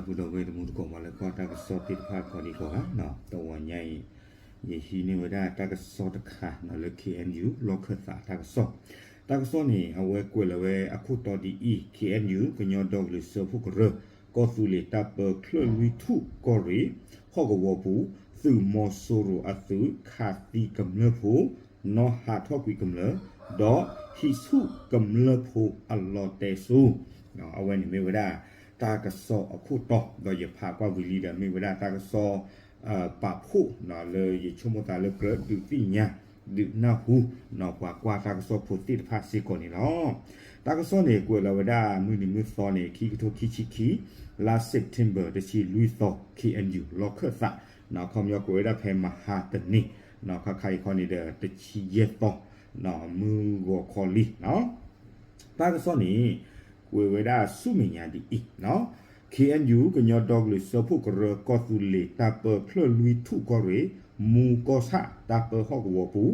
ဒီပုၢ်ဝဲၢ်တံၤသကိး မၤလၢကီၢ်တၢ်ကစီၣ်သ့ၣ်တဖၣ် ကိးဒံကိးဂၤ, တဝီညါအံၤ ယဟံးန့ၢ်ဝဲဒၣ်တၢ်ကစီၣ်တခါ လၢ ခ့ၣ်အဲၣ်ယူၣ် လီၢ်ခၢၣ်သးတၢ်ကစီၣ်, တၢ်ကစီၣ်န့ၣ် အဝဲကွဲးလီၤဝဲအခိၣ်တီဒ်အံၤ, ခ့ၣ်အဲၣ်ယူၣ် ကညီဒီကလုာ်စၢဖှိၣ်ကရၢ ကီၢ်သူလ့ၤတၢ်ပၢ ချၢၣ်လွံၢ်ထူၣ်ကီၢ်ရ့ၣ် ဟီၣ်ကဝီၤပူၤ သုးမီၤစိရိၤအသုး ခးသံကမျၢၢ်ဖိ နီၣ်ဟးထီၣ်ကွံာ်ကမျၢၢ် ဒီးဟံးဆူၣ်ကမျၢၢ်ဖိအလီၤတဲာ်စိၤ, အဝဲန့ၣ်မ့ၢ်ဝဲဒၣ် တၢ်ကစီၣ်အခိၣ်တီ, ဒီးယဖးကွၢ်ဝံၤလံဒီး မ့ၢ်ဝဲဒၣ်တၢ်ကစီၣ် ပာ်ဖှိၣ် လၢယဆိကမိၣ်သးလၢ ကြၢးဒုးသ့ၣ်ညါ ဒုးနၢ်ဟူ ပှၤကွၢ်တၢ်ကစီၣ်ဖိသ့ၣ်တဖၣ်စ့ၢ်ကီးန့ၣ်လီၤ. တၢ်ကစီၣ်န့ၣ် ကွဲးလီၤဝဲဒၣ်မုၢ်နံၤမုၢ်သီန့ၣ် ခံကထိခံဆံခံ လါ September တဆံလွံၢ်သီ ခ့ၣ်အဲၣ်ယူၣ် လီၢ်ခၢၣ်သး, ခီပညီကွဲးဝဲဒၣ်ဖဲမဟါတနံၤ, ခါခါအံၤခီန့ၣ်ဒီး တဆံယဲၢ်သီ မုၢ်ဂီၤခီလံ တၢ်ကစီၣ်န့ၣ် ကွဲးဝဲဒၣ်ဆူမဲာ်ညါဒ်အံၤ, ခ့ၣ်အဲၣ်ယူၣ် ကညီဒီကလုာ်စၢဖှိၣ်ကရၢ ကီၢ်သူလ့ၤတၢ်ပၢ ချၢၣ်လွံၢ်ထူၣ်ကီၢ်ရ့ၣ် မူကီၢ်ဆၣ်တၢ်ပၢဟီၣ်ကဝီၤပူၤ,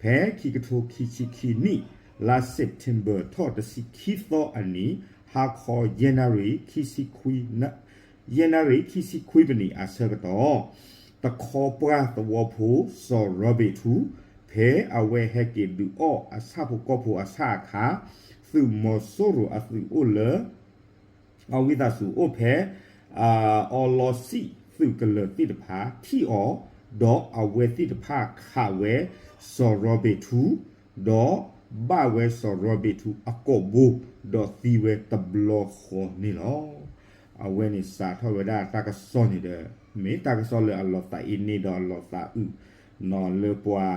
ဖဲခံကထိခံဆံခံနံၣ် လါ September ထီၣ်တဆံခံသီအနံၤ ဟါခီယဲၢ်နၣ်ရံၣ် ယဲၢ်နၣ်ရံၣ်ခံဆံခွံပနံးအဆၢကတီၢ်, တခီပှၢ်သဝီဖိ စီၤရီဘ့းထူ ဖဲအဝဲဟဲက့ၤဒုးအီၣ်အဆၣ်ဖိကီၢ်ဖိအဆၣ်အခါ, သုးမီၤစိရိၤအသုးအိၣ်လၢ အဝံသးစူၤအိၣ်ဖဲ အီလီစံၣ်သုးကလၢၤသ့ၣ်တဖၣ်ထံၣ်အီၤ, ဒီးအဝဲသ့ၣ်တဖၣ်ခးဝဲ စီၤရီဘ့းထူ, ဒီးဘၣ်ဝဲစီၤရီဘ့းထူအကိာ်ဘိ, ဒီးသံဝဲတဘျီဃီန့ၣ်လီၤ. အဝဲန့ၣ်စးထီၣ်ဝဲဒၣ်တၢ်ကစီၣ်န့ၣ်ဒီး မ့ၢ်တၢ်ကစီၣ်လၢအလီၤသးအ့န့ၢ်ဒီးအလီၤသးအုး လၢပှၤ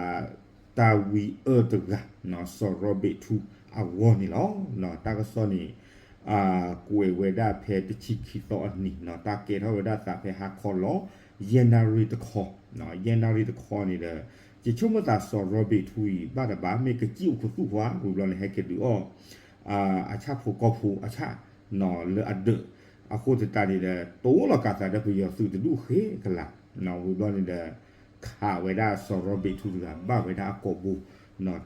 တၢ်ဝံအၢတဂၤ စီၤရီဘ့းထူအဂီၢ်န့ၣ်လီၤ. တၢ်ကစီၣ်န့ၣ် ကွဲးဝဲဒၣ်ဖဲတဆံခံသီအနံၤ, တၢ်ကဲထီၣ်ဝဲဒၣ်သးဖဲဟါခီလီၤ ယဲၢ်နၣ်ရံၣ်တခီ, ယဲၢ်နၣ်ရံၣ်တခီန့ၣ်ဒီး ယဆိကမိၣ်သးစီၤရီဘ့းထူအံၤ ဘၣ်တဘၣ် မ့ၢ်ကစံၣ်အိၣ်ခူသူၣ်ပှၤ ဝံၤဘျီန့ၣ် ဟဲက့ၤဒုးအီၣ် အဆၣ်ဖိကီၢ်ဖိအဆၣ် လၢအဒၢး, အဃိသတးန့ၣ်ဒီး တိၢ်လီၤကးသးဒီးပယီၤသုးတဒူၣ်ဃ့ကလး, ဝံၤဘျီန့ၣ်ဒီး ခးဝဲဒၣ်စီၤရီဘ့းထူတဂၤ ဘၣ်ဝဲဒၣ်အကိာ်ဘိ,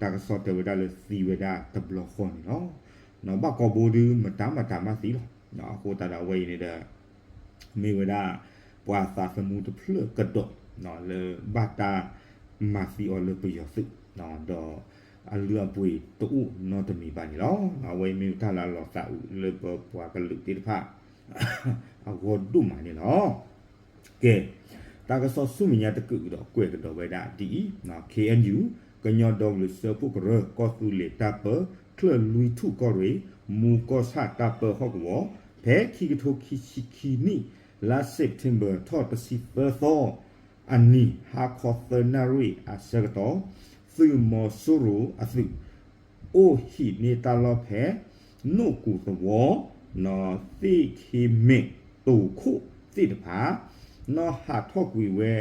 တၢ်ကစီၣ်တဲဝဲဒၣ်လၢသံဝဲဒၣ်တဘျီဃီန့ၣ်လီၤ. ဘၣ်ကိာ်ဘိဒုး မတၤမတၤမးသံလီၤ. အဃိသတးဒီးအဝဲအံၤန့ၣ်ဒီး မ့ၢ်ဝဲဒၣ် ပှၤသးသမူတဖျၢၣ်ကဒီး လၢဘၣ်တၢ်မၤသံအီၤလၢပယီၤသုး, ဒီးအလုၢ်အပှ့ၤတအိၣ်နီတမံၤဘၣ်န့ၣ်လီၤ. အဝဲအံၤမ့ၢ်တၢ်လၢအလီၤသးအုးလၢပပှၤကလုာ်သ့ၣ်တဖၣ် အဂီၢ်ဒိၣ်မးန့ၣ်လီၤ. ကဲ, တၢ်ကစီၣ်ဆူမဲာ်ညါတကုးကဒီးကွဲးကဒီးဝဲဒၣ်ဒ်အံၤ, ခ့ၣ်အဲၣ်ယူၣ် ကညီဒီကလုာ်စၢဖှိၣ်ကရၢ ကီၢ်သူလ့ၤတၢ်ပၢ ချၢၣ်လွံၢ်ထူၣ်ကီၢ်ရ့ၣ် မူကီၢ်ဆၣ်တၢ်ပၢဟီၣ်ကဝီၤ ဖဲခံကထိခံဆံခံနံၣ် လါ September ထီၣ်တဆံသၢသီ အနံၤ ဟါခီသၢနၣ်ရံၣ်အဆၢကတီၢ်, သုးမီၤစိရိၤအသုး အိၣ်ဟံးန့ၢ်တၢ်လီၢ်ဖဲ နိၣ်ကူၣ်သဝီ, သ့ၣ်ခ့မဲာ်တိၤခိၣ်သ့ၣ်တဖၣ်, နီၣ်ဟးထီၣ်ကွံာ်ဝဲ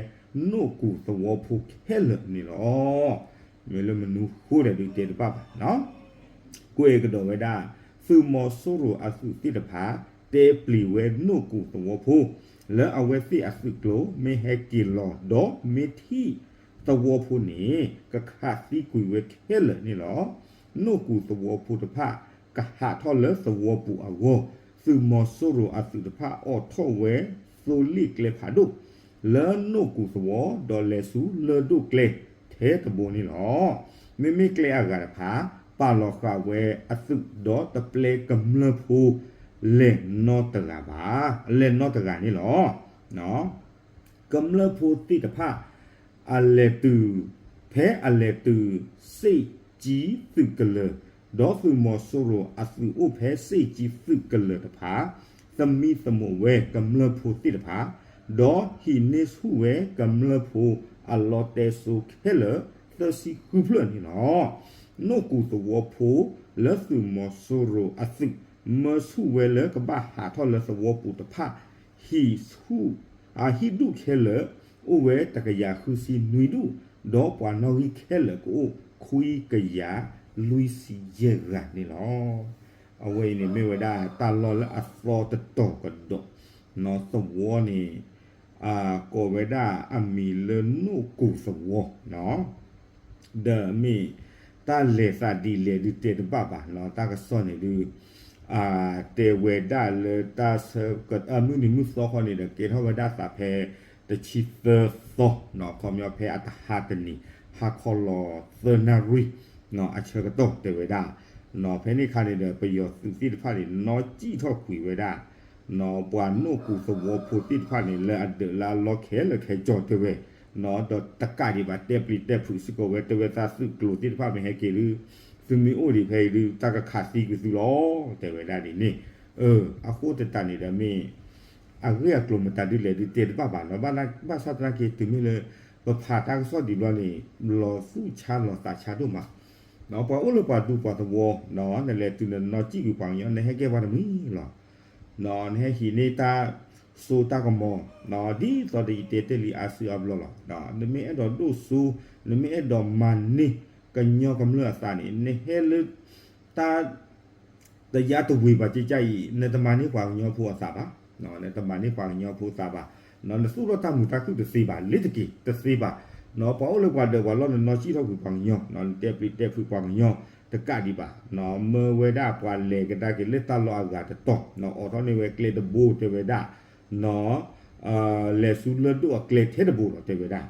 နိၣ်ကူၣ်သဝီဖိခဲလၢာ်န့ၣ်လီၤ. မ့ၢ်လၢမနုၤဃိလဲၣ်ဒုးတဲတဘၣ်ဘၣ်နီၤ. ကွဲးကဒီးဝဲဒၣ် သုးမီၤစိရိၤအသုးသ့ၣ်တဖၣ် တဲပျံၤဝဲနိၣ်ကူၣ်သဝီဖိ လၢအဝဲသ့ၣ်အသုးကျိၤ မ့ၢ်ဟဲက့ၤလီၤဒီးမ့ၢ်ထံၣ်သဝီဖိန့ၣ် ကခးသံကွံာ်ဝဲခဲလၢာ်န့ၣ်လီၤ. နိၣ်ကူၣ်သဝီဖိတဖၣ် ကဟးထီၣ်လၢသဝီပူၤအဂီၢ် သုးမီၤစိရိၤအသုးတဖၣ်အိးထီၣ်ဝဲသိလ့ၣ်ကျဲဖးဒိၣ် လၢနိၣ်ကူၣ်သဝီ ဒီးလဲၤဆူလၢၢ်ဒိၣ်ကျဲထဲတဘိန့ၣ်လီၤ. မ့မ့ၢ်ကျဲအဂၤတဖၣ် ပာ်လီၤဃာ်ဝဲအသုးဒီးတပျဲကမျၢၢ်ဖိ လဲၤနီတဂၤဘၣ်, လဲၤနီတဂၤန့ၣ်လီၤ. ကမျၢၢ်ဖိသ့ၣ်တဖၣ် အလဲၤတုၤ ဖဲအလဲၤတုၤ စ့ၣ်ကၠံသုးကလၢၤ ဒီးသုးမီၤစိရိၤအသုးအိၣ်ဖဲစ့ၣ်ကၠံသုးကလၢၤတဖၣ် သမံသမိးဝဲကမျၢၢ်ဖိသ့ၣ်တဖၣ် ဒီးဟံးန့ၢ်ဆူၣ်ဝဲကမျၢၢ်ဖိအလီၤတဲာ်စိၤခဲလၢာ် သၢဆံဃုဖျၢၣ်န့ၣ်လီၤ. နိၣ်ကူၣ်သဝီဖိ လၢသုးမီၤစိရိၤအသုး မၢဆူၣ်ဝဲလၢကဘၣ်ဟးထီၣ်လၢသဝီပူၤတဖၣ် ဟံးဆူၣ် အဟံၣ်ဒူၣ်ခဲလၢာ် အိၣ်ဝဲတကယၤဃုဆံနွံဒူၣ်, ဒီးပှၤနီၣ်ဂံၢ်ခဲလၢာ်ကအိၣ်ခွံကယၤလွံၢ်ဆံယဲၢ်ဂၤန့ၣ်လီၤ. အဝဲအံၤန့ၣ်မ့ၢ်ဝဲဒၣ်တၢ်လီၢ်လၢအသီတတီၤကဒီး, နီၢ်သဝီန့ၣ် ကိးဝဲဒၣ်အမံၤလၢနိၣ်ကူၣ်သဝီနီၤ. ဒီးမ့ၢ်တၢ်လဲၤသးဒ်လဲၣ်ဒုးတဲတဘၣ်ဘၣ်နီၤ, တၢ်ကစီၣ်န့ၣ်ဒုး တဲဝဲဒၣ်လၢတၢ်ဆၢက မုၢ်နံၤမုၢ်သီခီန့ၣ်ဒီး ကဲထီၣ်ဝဲဒၣ်သးဖဲတဆံသၢသီ, ခီပညီဖဲအတဟါတနံၤ ဟါခီလီၤသၢနၣ်ရံၣ် အဆၢကတီၢ်တဲဝဲဒၣ်, ဖဲန့ၣ်အခါန့ၣ်ဒီး ပယီၤသုးသ့ၣ်တဖၣ်န့ၣ် နီၣ်စံၣ်ထီၣ်ကွံာ်ဝဲဒၣ် ပှၤနိၣ်ကူသဝီဖိသ့ၣ်တဖၣ်န့ၣ် လၢအဒၢးလၢအလီၢ်ခဲလၢာ်ခဲဆ့တဲဝဲ, ဒီးတကးဒံးဘၣ် တဲပျံၤတဲဖုးစ့ၢ်ကီးဝဲ တဲဝဲသးသုးကျိၤသ့ၣ်တဖၣ်မ့ၢ်ဟဲက့ၤဒုး သုမ့ၢ်အိၣ်ဒံးဖဲအံၤဒုး တၢ်ကခးသံကွံာ်သုလီၤ တဲဝဲဒၣ်ဒ်န့ၣ်, အဃိသတးန့ၣ်ဒီးမ့ၢ် အဂ့ၢ်အကျိၤမတၤဒုးလဲၣ်ဒုးတဲတဘၣ်ဘၣ်နီၤ, ဘၣ်ဆၣ်သနာ်က့ တုၤမ့ၢ်လၢ ပဖးတၢ်ကစီၣ်ဒံးဘျီန့ၣ် လီၤသူၣ်ဆါလီၤသးဆါဒိၣ်မး, ပှၤအိၣ်လၢပှၤဒူပှၤသဝီ နလဲၤတုၤနနီၣ်စံၣ်ကွံာ်ပှၤကညီ နဟဲကဲပှၤတမှံၤလီၤ, နဟဲဟံးန့ၢ်တၢ်စိတၢ်ကမီၤ ဒ်သိးဒီးယတဲတ့ၢ်လံအါစုအါဘျီလီၤ, နမ့ၢ်အဲၣ်ဒိးဒိၣ်စိ နမ့ၢ်အဲၣ်ဒိးမၤန့ၢ်ကညီကမျၢၢ်အသးန့ၣ် နဟဲလၢတၢ် တယါတဝ့ၤဘၣ်ကကၢ်အံၤ နတမၤန့ၢ်ပှၤကညီဖိအသးဘၣ်, နတမၤန့ၢ်ပှၤကညီဖိသးဘၣ်, နသူၣ်ထီၣ်တၢ်မုာ်တၢ်ခုၣ်တသ့ဘၣ် လ့ၤတက့ၤတသ့ဘၣ်, ပှၤအိၣ်လၢပှၤဒၢးပှၤလီၢ် နနီၣ်စံၣ်ထီၣ်ကွံာ်ပှၤကညီ နတဲပျံၤတဲဖုးပှၤကညီ တကးဒံးဘၣ်, မၢဝဲဒၣ်ပှၤလဲၤကဒါက့ၤလၢတၢ်လီၢ်အဂၤတတီၤ အိးထီၣ်န့ၢ်ဝဲကျဲတဘိတဲဝဲဒၣ် လဲၤဆူလၢၢ်ဒိၣ်အကျဲထဲတဘိလီၤတဲဝဲဒၣ်,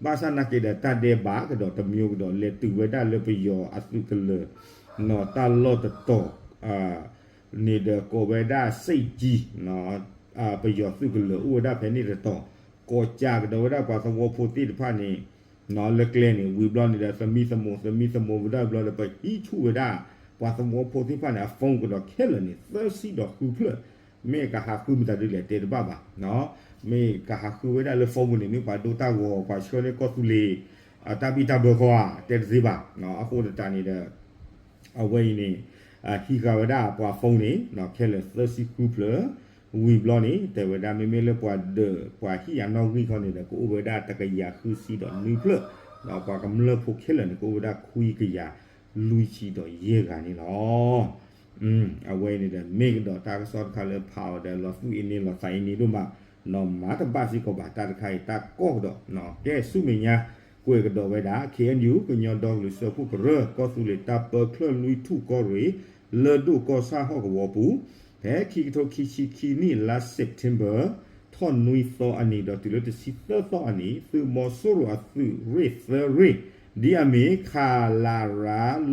ဘၣ်ဆၣ်နာ်က့ဒီး တၢ်ဒဲးဘးကဒီးတမံၤကဒီး လဲၤတုၤဝဲဒၣ်လၢပယီၤအသုးကလၢၤ တၢ်လီၢ်တတီၤ န့ၣ်ဒီးကိးဝဲဒၣ်စ့ၣ်ကၠံ ပယီၤသုးကလၢၤအိၣ်ဝဲဒၣ်ဖဲန့ၣ်တတီၤ, ကိးကးကဒီးဝဲဒၣ်ပှၤသဝီဖိသ့ၣ်တဖၣ်န့ၣ် လၢကျဲန့ၣ် ဝံၤဘျီန့ၣ်ဒီး သမံသမိး သမံသမိးဝဲဒၣ်ဘျီဒီး ပဟံးဆူၣ်ဝဲဒၣ် ပှၤသဝီဖိသ့ၣ်တဖၣ်န့ၣ် အ phone ကဒီးခဲလၢာ်န့ၣ် သၢဆံဒီးဃုဖျၢၣ်, မ့ၢ်ကဟးဃုမတၤဒုးလဲၣ်တဲတဘၣ်ဘၣ်, မ့ၢ်ကဟးဃုဝဲဒၣ်လၢ phone ပူၤန့ၣ် မ့ၢ်ပှၤဒိတၢ်ဂီၤ ပှၤဆှၢန့ၢ်ကီၢ်သူလ့ၤ တၢ်ဘံၣ်တၢ်ဘၢဃီဧါ တဲတသ့ဘၣ်, အဃိသတးန့ၣ်ဒီး အဝဲအံၤန့ၣ် ဟံးဃာ်ဝဲဒၣ်ပှၤ phone န့ၣ် ခဲလၢာ်သၢဆံဃုဖျၢၣ်, ဝံၤဘျီန့ၣ် တဲဝဲဒၣ်မ့မ့ၢ်လၢပှၤဒၢးပှၤဟံၣ်အနီၣ်ဂံၢ်ခီန့ၣ်ဒီး ကအိၣ်ဝဲဒၣ်တကယၤဃုဆံဒီးနွံဖျၢၣ်, ဒီးပှၤကမျၢၢ်ဖိခဲလၢာ်န့ၣ် ကအိၣ်ဝဲဒၣ်ခွံကယၤလွံၢ်ဆံဒီးယဲၢ်ဂၤန့ၣ်လီၤ. အဝဲအံၤန့ၣ်ဒီး မ့ၢ်ကဒီးတၢ်ကစီၣ်တခါလၢဖးအီၤဒီး လီၤသူၣ်အ့န့ လီၤသးအ့န့ဒိၣ်မး, နီၢ်မၤတဘၣ်စ့ၢ်ကီးဘၣ် တၢ်တခါအံၤ တၢ်ကီၢ်ကဒီး, ကဲဆူမဲာ်ညါ ကွဲးကဒီးဝဲဒၣ် ခ့ၣ်အဲၣ်ယူၣ် ကညီဒီကလုာ်စၢဖှိၣ်ကရၢ ကီၢ်သူလ့ၤတၢ်ပၢချၢၣ်လွံၢ်ထူၣ်ကီၢ်ရ့ၣ် လၢၢ်ဒိၣ်ကီၢ်ဆၣ်ဟီၣ်ကဝီၤပူၤ, ဖဲခံကထိခံဆံခံနံၣ် လါ September ထီၣ်နွံသီအနံၤ ဒီးတုၤလၢတဆံသၢသီအနံၤ သုးမီၤစိရိၤအသုးရ့ၣ်သၢရ့ၣ် ဒ်အမ့ၢ် ခလရ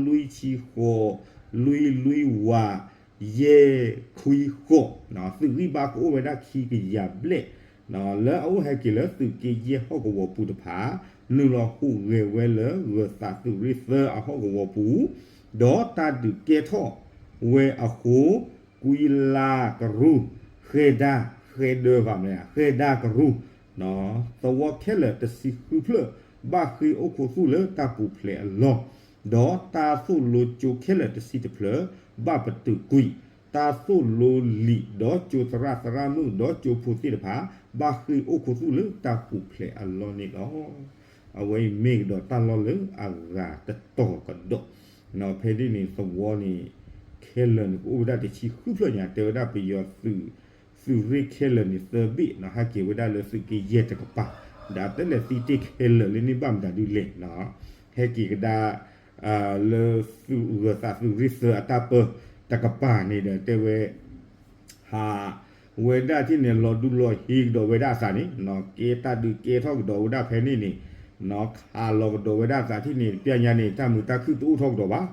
လွံၢ်ဆံဃိး လွံၢ်လွံၢ်ဝး ယဲၢ်ခွံဃိး, သုးဂံၢ်ဘါကအိၣ်ဝဲဒၣ်ခံကယၤဘျဲၣ်, လၢအအိၣ်ဟဲက့ၤလၢသုးက့ယဲၢ်ဟီၣ်ကဝီၤပူၤတဖၣ် နုာ်လီၤဟူးဂဲၤဝဲလၢ ဂၢၤသးသုးရ့ၣ်သၢအဟီၣ်ကဝီၤပူၤ, ဒီးတၢ်ဒုးကဲထီၣ်ဝဲအဃိ ကွံလါကရူၢ် ဃဲဒၣ် ဃဲဒၢဘၣ်မ့ၢ် ဃဲဒၣ်ကရူၢ် သဝီခဲလၢာ်တဆံဃုဖျၢၣ် ဘၣ်ဃ့ၢ်အိၣ်ခူသူၣ်လၢတၢ်ပူၤဖျဲးအလီၢ်, ဒီးတၢ်သိၣ်လိကၠိခဲလၢာ်တဆံတဖျၢၣ် ဘၣ်ပတုာ်ကွံာ်, တၢ်သိၣ်လိလံာ်ဒီးကၠိသရၣ်သရၣ်မုၣ်ဒီးကၠိဖိသ့ၣ်တဖၣ် ဘၣ်ဃ့ၢ်အိၣ်ခူသူၣ်လၢတၢ်ပူၤဖျဲးအလီၢ်န့ၣ်လီၤ. အဝဲအံၤမ့ၢ်ကဒီးတၢ်လီၢ်လၢအဂၤတတီၤကဒီး, ဖဲဒ်န့ၣ်သဝီန့ၣ် ခဲလၢာ်န့ၣ် ကအိၣ်ဝဲဒၣ်တဆံဃုဖျၢၣ်ညါ တဲဝဲဒၣ်ပယီၤသုး သုးရ့ၣ်ခဲလၢာ်န့ၣ် သၢဘ့ၣ် ဟဲက့ၤဝဲဒၣ်လၢသုးက့ယဲၢ်တကပၤ, ဒီးတလဲၤသံတ့ၢ်ခဲလၢာ်လၢန့ၣ်ဘၣ်မတၤဒုလဲၣ်, ဟဲက့ၤကဒါ လၢသုးဂၢၤသးသုးရ့ၣ်သၢအတၢ်ပၢတကပၤန့ၣ်ဒီး တဲဝဲ ဟးဝဲဒၣ်ထံၣ်န့ၣ် လီၤဒူလီၤဟ့ကဒီးဝဲဒၣ်အသးန့ၣ် ကဲတၢ်ဒုးကဲထီၣ်ကဒီးဝဲဒၣ်ဖဲန့ၣ်န့ၣ် ခးလီၤကဒီးဝဲဒၣ်အသးထံၣ်န့ၣ် ပျၢ်ညါန့ၣ် တၢ်မုာ်တၢ်ခုၣ်တအိၣ်ထီၣ်ကဒီးဘၣ်,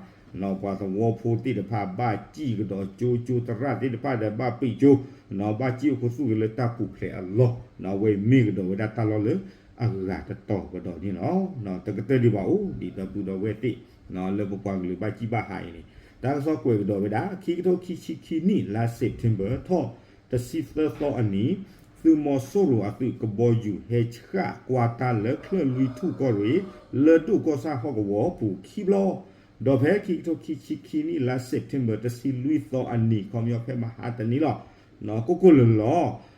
ပှၤသဝီဖိသ့ၣ်တဖၣ် ဘၣ်စံၣ်ကဒီးကၠိ ကၠိသရၣ်သ့ၣ်တဖၣ်ဒီး ဘၣ်ပံာ်ကၠိ ဘၣ်စံၣ်အိၣ်ခူသူၣ်က့ၤလၢတၢ်ပူၤဖျဲးအလီၢ်, အဝဲအံၤမ့ၢ်ကဒီးဝဲဒၣ်တၢ်လီၢ်လၢအဂၤတတီၤကဒီးန့ၣ်လီၤ. တကတၢၢ်ဒံးဘၣ်အိၣ်ဒံးဒီပုၢ်ဒီဝဲၢ်သ့ၣ် လၢပပှၤကလုာ်ဘၣ်စံၣ်ဘၣ်ဟးအံၤန့ၣ် တၢ်ကစီၣ်ကွဲးကဒီးဝဲဒၣ် ခံကထိခံဆံခံနံၣ် လါ September ထီၣ်တဆံသၢသီအနံၤ သုးမီၤစိရိၤအသုးကဘီယူၤဟဲဆှၣ်ကွၢ်တၢ်လၢချၢၣ်လွံၢ်ထူၣ်ကီၢ်ရ့ၣ် လၢၢ်ဒိၣ်ကီၢ်ဆၣ်ဟီၣ်ကဝီၤပူၤခံဘျီ, ဒီးဖဲခံကထိခံဆံခံနံၣ် လါ September တဆံလွံၢ်သီအနံၤ ခီပညီဖဲမဟါတနံၤလီၤ. ကိၢ်ကိၢ်လၢၤလီၤ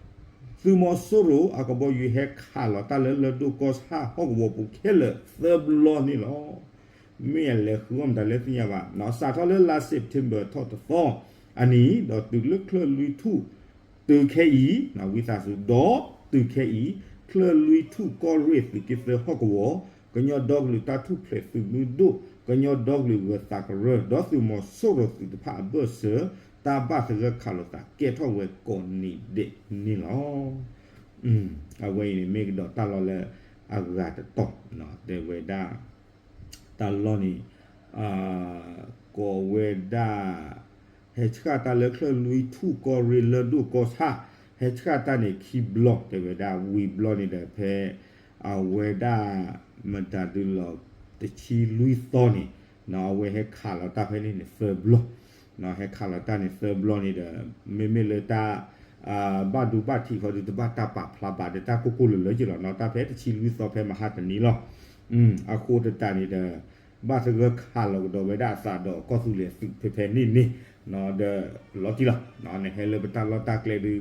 သုးမီၤစိရိၤအကဘီယူၤဟဲခးလီၤတၢ်လၢလၢၢ်ဒိၣ်ကီၢ်ဆၣ်ဟီၣ်ကဝီၤပူၤခဲလၢာ်သၢဘျီန့ၣ်လီၤ. မ့ၢ်အလဲၤဃုအီၣ်မတၤလဲၣ်သ့ၣ်ညါဘၣ်, စးထီၣ်လၢလါ September ထီၣ်တသီအနံၤ ဒီးတုၤလၢချၢၣ်လွံၢ်ထူၣ် တုၤခဲအံၤ ဝံသးစူၤ ဒီးတုၤခဲအံၤ ချၢၣ်လွံၢ်ထူၣ်ကီၢ်ရ့ၣ်သုးက့သၢဟီၣ်ကဝီၤ ကညီဒီကလုာ်တၢ်ထူၣ်ဖျဲးသုးမုၢ်ဒိၣ် ကညီဒီကလုာ်ဂၢၤသးကရၢ ဒီးသုးမီၤစိရိၤသုးတဖၣ်အဘၢၣ်စၢၤ တၢ်ဘၣ်သဂၢၢ်ခးလိာ်သးကဲထီၣ်ဝဲကိးနံၤဒဲးန့ၣ်လီၤ. အဝဲအံၤန့ၣ်မ့ၢ်ကဒီးတၢ်လီၢ်လၢအဂၤတတီၤ တဲဝဲဒၣ် တၢ်လီၢ်န့ၣ် ကိးဝဲဒၣ် ဟဲဆှၣ်တၢ်လၢချၢၣ်လွံၢ်ထူၣ်ကီၢ်ရ့ၣ်လၢၢ်ဒိၣ်ကီၢ်ဆၣ် ဟဲဆှၣ်တၢ်န့ၣ်ခံဘျီ တဲဝဲဒၣ်ဝံၤဘျီန့ၣ်ဒီး ဖဲအဝဲဒၣ် မတၤဒုလီၤ တဆံလွံၢ်သီန့ၣ် အဝဲဟဲခးလီၤတၢ်ဖဲန့ၣ်န့ၣ်သၢဘျီ ဟဲခးလီၤတၢ်န့ၣ်သၢဘျီန့ၣ်ဒီး မ့မ့ၢ်လၢတၢ် ဘၣ်ဒိဘၣ်ထံးဃီဒီး တဘၣ်တၢ်ပာ်ဖျါဘၣ်ဒီး တၢ်ကိၢ်ကိၢ်လၢၤလၢၤက့လီၤနီၤ တၢ်ဖဲတဆံလွံၢ်သီဖဲမဟါတနံၤလီၤ. အဃိသတးန့ၣ်ဒီး ဘၣ်သဂၢၢ်ခးလီၤကဒီးဝဲဒၣ်အသးဒီးကီၢ်သူလ့ၤသုးဖဲဖဲန့ၣ်န့ၣ် ဒီးလီၤတံၢ်လီၤ နဟဲလၢပတၢ်လီၢ်တၢ်ကျဲဒုး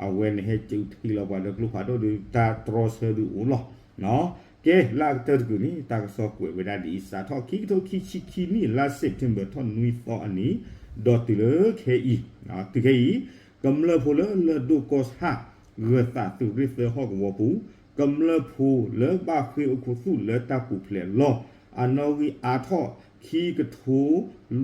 အဝဲနဟဲကထံၣ်လီၤပှၤဒီးကျိဖးဒိၣ်ဒုး တၢ်တြီဆၢဒုးအိၣ်လီၤ. ကဲ လၢအကတၢၢ်တကုာ်န့ၣ် တၢ်ကစီၣ်ကွဲးဝဲဒၣ်ဒ်အံၤ စးထီၣ်ခံကထိခံဆံခံနံၣ် လါစဲးပထ့ဘၢၣ်ထီၣ်နွံသီအနံၤ ဒီးတုၤလၢခဲအံၤ တုၤခဲအံၤ ကမျၢၢ်ဖိလၢလၢၢ်ဒိၣ်ကီၢ်ဆၣ် ဂၢၤသးသုးရ့ၣ်သၢဟီၣ်ကဝီၤပူၤ ကမျၢၢ်ဖိလၢဘၣ်ဃ့ၢ်အိၣ်ခူသူၣ်လၢတၢ်ပူၤဖျဲးအလီၢ် အနီၣ်ဂံၢ်အါထီၣ် ခံကထိ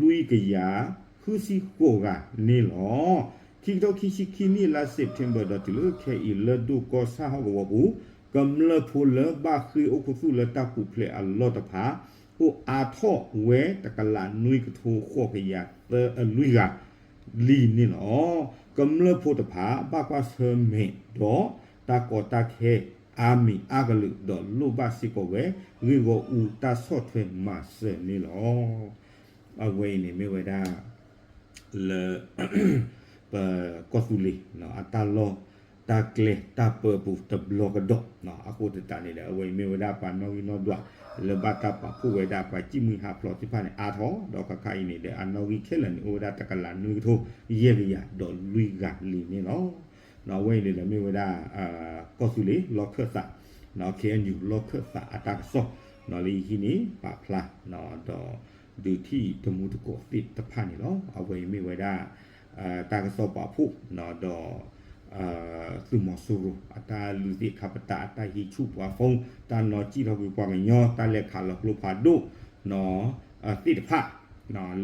လွံၢ်ကယၤ ဃုဆံဃိးဂၤန့ၣ်လီၤ. ခံကထိခံဆံခံနံၣ် လါစဲးပထ့ဘၢၣ် ဒီးတုၤလၢခဲအံၤ လၢၢ်ဒိၣ်ကီၢ်ဆၣ်ဟီၣ်ကဝီၤပူၤ ကမျၢၢ်ဖိလၢဘၣ်ဃ့ၢ်အိၣ်ခူသူၣ်လၢတၢ်ပူၤဖျဲးအလီၢ်တဖၣ် အိၣ်အါထီၣ်ဝဲတကလးနွံကထိဃိးကယၤသၢအလွံၢ်ဂၤ လံန့ၣ်လီၤ. ကမျၢၢ်ဖိတဖၣ် ဘၣ်ကွၢ်ဆၢၣ်မဲာ်ဒီးတၢ်ကီတၢ်ခဲအါမံၤအါကလုာ် ဒီးလိၣ်ဘၣ်စ့ၢ်ကီးဝဲ ဂ့ၢ်ဂီၢ်အူတၢ်ဆီၣ်ထွဲမၤစၢၤန့ၣ်လီၤ. အဝဲအံၤန့ၣ်မ့ၢ်ဝဲဒၣ် လၢ ပကီၢ်သူလ့ၤ အတၢ်လီၢ် တၢ်ကျဲတၢ်ပၢပူၤတဘျီကဒီး အဃိသတးန့ၣ်ဒီး အဝဲအံၤမ့ၢ်ဝဲဒၣ်ပှၤနီၣ်ဂံၢ်နီၣ်ဒွး လၢဘၣ်တၢ်ပာ်ဖှိၣ်ဝဲဒၣ်ပှၤဃ့ၢ်မှံဟးဖျိးသ့ၣ်တဖၣ်န့ၣ် အါထီၣ် ဒီးခါခါအံၤန့ၣ်ဒီး အနီၣ်ဂံၢ်ခဲလၢာ်န့ၣ် အိၣ်ဝဲဒၣ်တကလးနွံကထိ ယဲၢ်ကယၤဒီးလွံၢ်ဂၤလံန့ၣ်လီၤ. အဝဲအံၤန့ၣ်ဒီးမ့ၢ်ဝဲဒၣ် ကီၢ်သူလ့ၤလီၢ်ခၢၣ်သး KNU လီၢ်ခၢၣ်သးအတၢ်ကစီၣ် လၢယဟံးန့ၣ် ပာ်ဖျါ ဒီး ဒုးထံၣ်တမူတကိးသ့ၣ်တဖၣ်န့ၣ်လီၤ. အဝဲအံၤမ့ၢ်ဝဲဒၣ် တၢ်ကစီၣ်ပာ်ဖှိၣ် ဒီး သုးမီၤစိရိၤ အတၢ်လုၢ်သ့ၣ်ခါပတာ် အတၢ်ဟံးဆူၣ်ပှၤ phone တၢ်နီၣ်စံၣ်ထီၣ်ကွံာ်ပှၤကညီ တၢ်လဲၤခးလီၤကျိဖးဒိၣ် သ့ၣ်တဖၣ်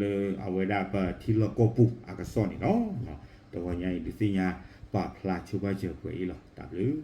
လၢအဝဲဒၣ်ပထံလီၢ်ကီၢ်ပူၤအကစီၣ်န့ၣ်လီၤ. တဂီၤညါအံၤဒုးသ့ၣ်ညါပာ်ဖျါဆိဘၣ်စၢၤပှဲၤအံၤလီၤ. တၢ်ဘျုး